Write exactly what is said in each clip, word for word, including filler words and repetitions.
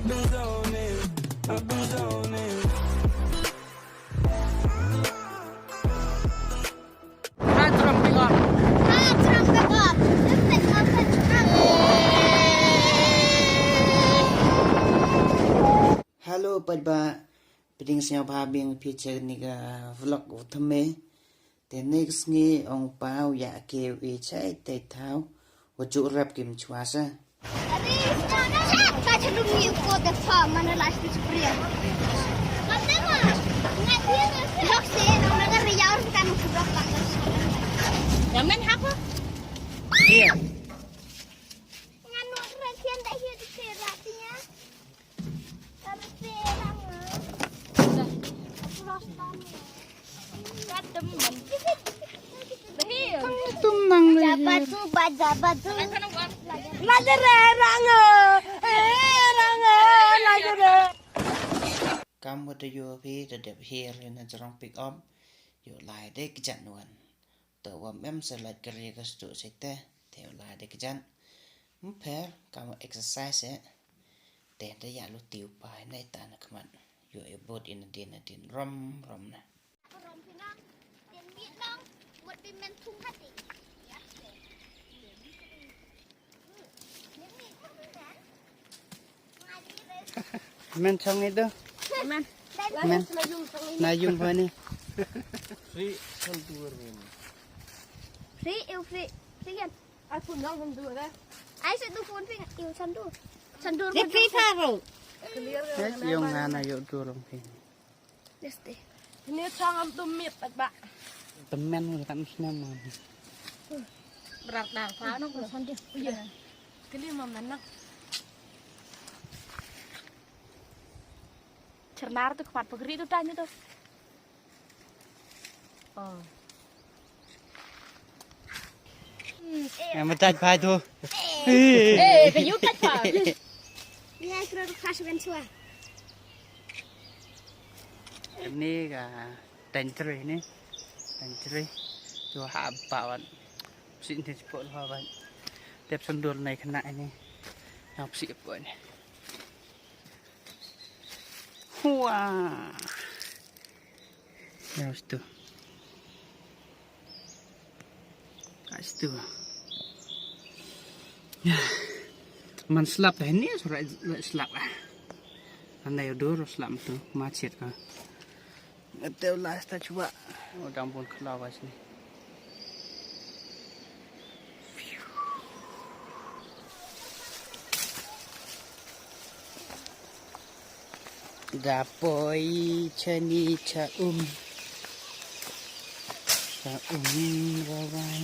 Been zoning, I've been zoning. Hi, Trump, big up. Hi, Trump, big up. Big up, big up. Hello, paidbah. Pdiang sngewbha biang phi sha kane ka vlog u thymme. Te ne ka sngi ong pa u ïa ke u i chai te thaw u ju rap kim chwa sa. Ïa men hapa? Iya. Tum nang le. Jabatu, ba jabatu. Lajere ranga, eh, ranga, lajere. Kam wa da ïoh phi da dep hiar ïa na jrong pick up. Ïoh lai de kjat wan. To wa mem sa lait kari ka stu sete. Te ïoh lai de kjat. Mper kam wa exercise eh. Te da ïa lu tiu pai ne ta na kmat. Ïoh ïa bot ina din na din rom rom na. Men chong itu. Men. Men. Na yung ba ni. Free, satu orang. Free, eu free. Free kan? Aku nang satu orang. Ai satu phone free, eu satu. Satu. Dia free fire. Clear. Yung na na yung turong pin. Este. Ini chang am tum mit at ba. Temen udah tak musnam. Berat dah, kau nak kau sandi. Iya. Kali mama nak. Cernar tu kmat pegeri tu tanya tu. Oh. Em, ma taj phai tu. Eh, ka yu taj phai. Ni ai kro khas ben chua. Ni ka tang trei ni. Tang trei. Tu ha ba wan. Si ni po lo ba. Tep sundul nai kena ni. Yang si po ni. Wah. Ya, situ. Kat situ. Ya. Man slap dah ini, surat slap lah. Andai udah slap tu, macet ah. Ngetel lah, kita cuba. Oh, dah pun keluar sini. Da poi chani cha um. Cha um rawai.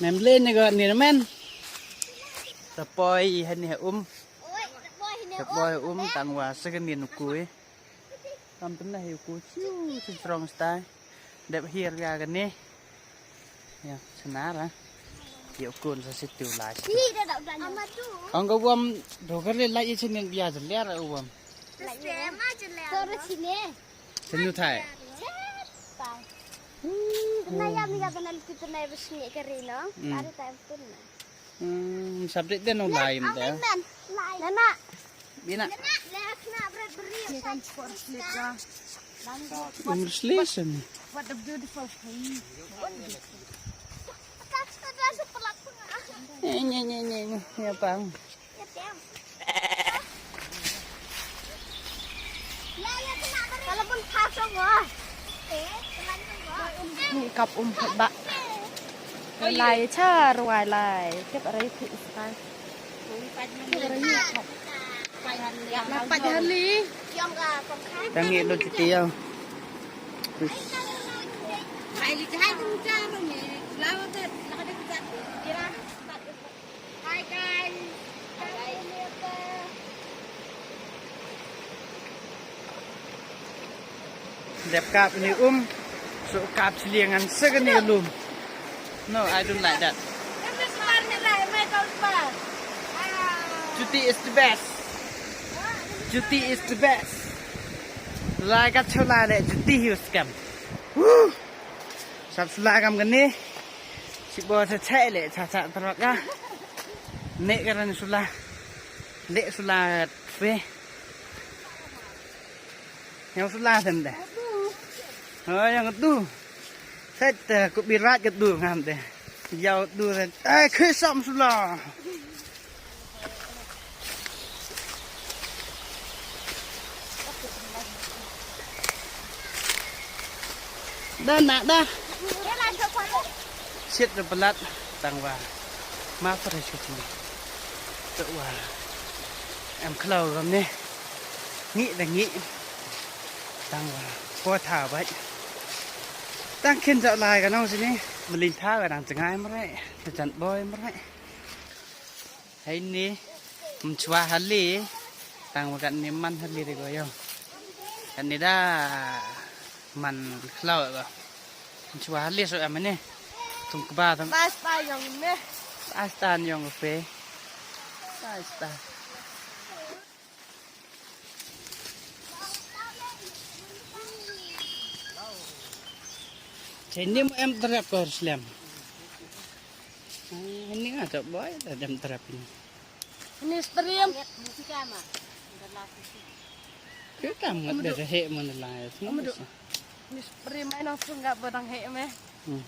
Mem le ni ga ni men. Da poi hani um. Da poi um tang wa sa ka ni nu kui. Kam tynne ïa u ku chiu chiu strong stai. Dep hiar ïa kane. Ïa, snar ah. Ïa u kun sa situ lai. Ong ka wam dogar le lai ïa chinen bia jeler u wam. Chenu thai. Na ya mi ga banal kitna bas ni kare no. Hmm. Tare time tun na. Hmm, sabrit den nong lai im te. Nana. Bina. Ni kan sport slip lah. Congratulations. What a beautiful thing. Ni ni ni ni ni ya pang. Ni kap um phat ba. Lai cha ruai lai. Kep arai phi iskai. Kep arai ni kap. Lai pat hali. Tang ngi lo ti ti ya. Dep kap ni um, so kap chiliang an sa kani lum. No, I don't like that. Juti is the best. Juti is the best. Lai ka chola le juti hi uskam. Woo! Sap sula kam kani. Shi bo sa chai le cha cha trot ya. Ne ka ran sula. Le sula fe. Yang sula sem de. Oh, yang tu. Set, eh, ku birat ke tu ngam de. Yau tu set. Eh, khe sam sula. Da na da. Sit da palat tang wa. Ma fresh ka chini. Tu wa. Em khlaw gam ne. Ngi da ngi. Tang wa. Ko tha bai. Tang khin jauh lai ka nong sini. Melin tha ka dang chengai mrai. Tejan boy mrai. Hai ni. Mchwa hali. Tang wa kan ni man hali de go yo. Kan ni da man khlaw go. Mchwa hali so am ni. Tung kba tam. Basta yong me. Basta yong pe. Basta. Chini mo em trap ko slem. Ini nga to boy da dem trap ni. Ini stream. Kita mat da he mo na lai. Ini stream ai nang sunga bodang he me. Hmm.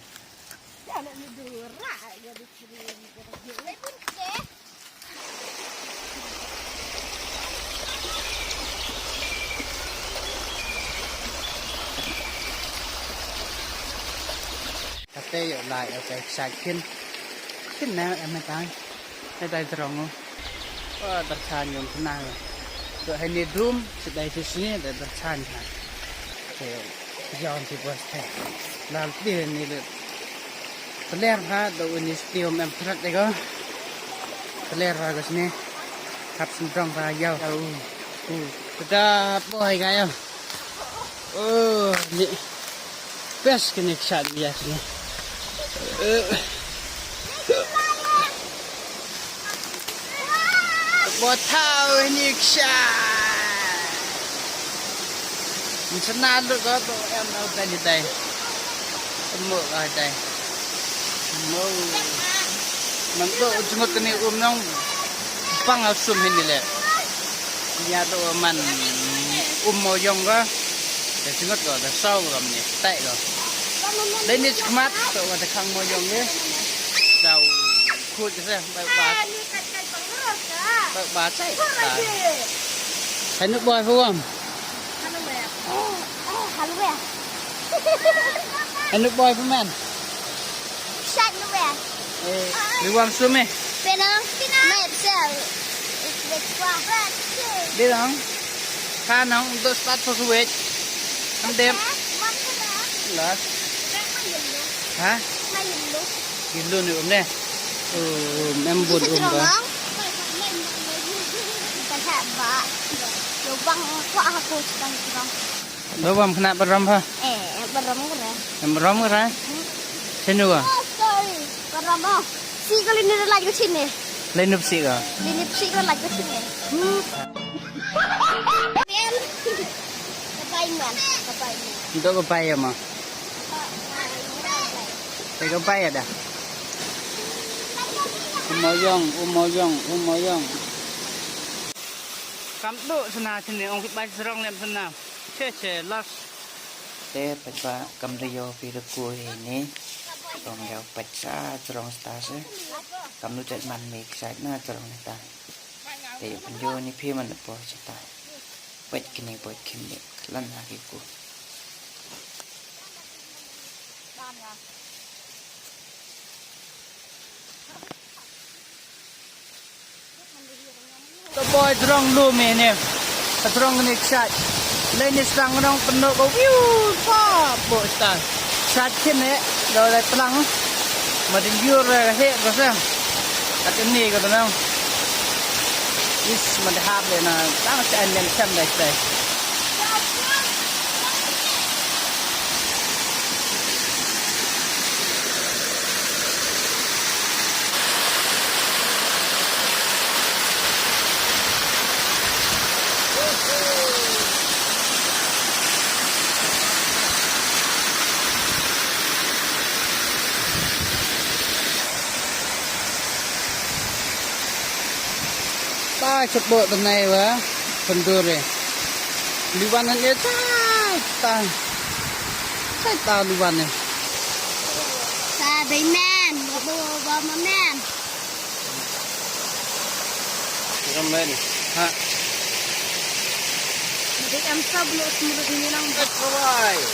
Ya na ni dura ya di stream. Kate yo lai yo kai sai kin. Kin na em tai. Em tai trong. Oh, dar chan yong kena. Do hai ni dum, sedai sini da dar chan ha. Te yon ti bos te. Lal ti ni le. Teler ha do ini stiom em prat de go. Teler ha gas ni. Hap sentong ha yau. Yau. Tada boy ga yau. Oh, ni. Best kini kshat bias ni. Eh. Botau ini kshat. Msena lut ko to em nau tadi tai. Mo ka tai. Mo. Man to jngot kini um nong pang asum ini le. Nia to man um mo yong ka. Da jngot ko da sau ko ni tai ko. Da ni chmat to wa da khang mo yong ni. Dau khut se ba ba. Ba ba sai. Hai nu boy fu wam. Hai nu boy fu man. Shat nu boy. Eh, mi wam sumi. Penang. Mai sel. Dei dang. Ka nang untuk start for wait. Am dem. Lah. Ha? Yellow ni um ne. Oh, em bun um ba. Lubang ko aku sedang. Lo bam kena barom ha. Eh, barom ko re. Em barom ko re. Senu ga. Oh, sorry. Barom oh. Si ko lini lagi ke sini. Lain up si ga. Lini si ko lagi ke sini. Kapai man, kapai man. Untuk kapai ya ma. Te kapai ya da. Umoyong, umoyong, umoyong. Kam tu sana sini ong kipai serong lem sana. Che che las. Te pachwa kam riyo pi da ku hi ni. Ong yau pachwa serong sta se. Kam tu chat man mi kisai na serong ni ta. Te yu pynjo ni phi man po chita. Pet kini pet kini. Lan lagi ku. Ka boy drong lu me ne. Ka drong ne ksat. Le ne stang nong pynno ko view pa bo sta. Sat kine do le tlang. Ma ding yur he ko sa. Kat ini ko nong. Is ma de hap le na tang sa en nem sam dai sai. Chot bo tnai wa. Pendure. Liwan ne ta ta. Ta ta liwan ne. Ta bay men. Bo bo bo ma men. Ramen. Ha. Dik am sab lo semurut ni nang. That's right.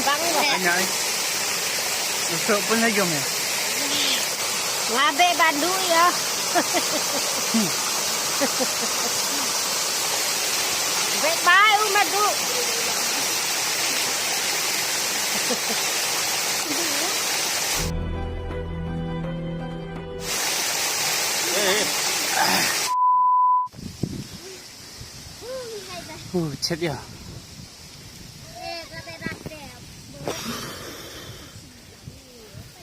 Bang. Anyai. Masuk pun lagi om ya. Ngabe bandu ya. Bye bye umadu. Uh, chet ya.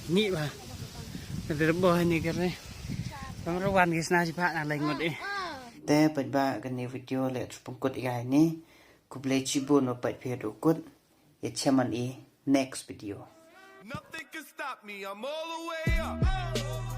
Ni ba. Ka dei bo ni kare. Bang rawan ki sna jipa na lai ngut eh. Te pat ba kane video le tu pengkut igai ni. Kublei chibun ba pat phi dukut. Ya chairman i next video. Nothing can stop me, I'm all the way up.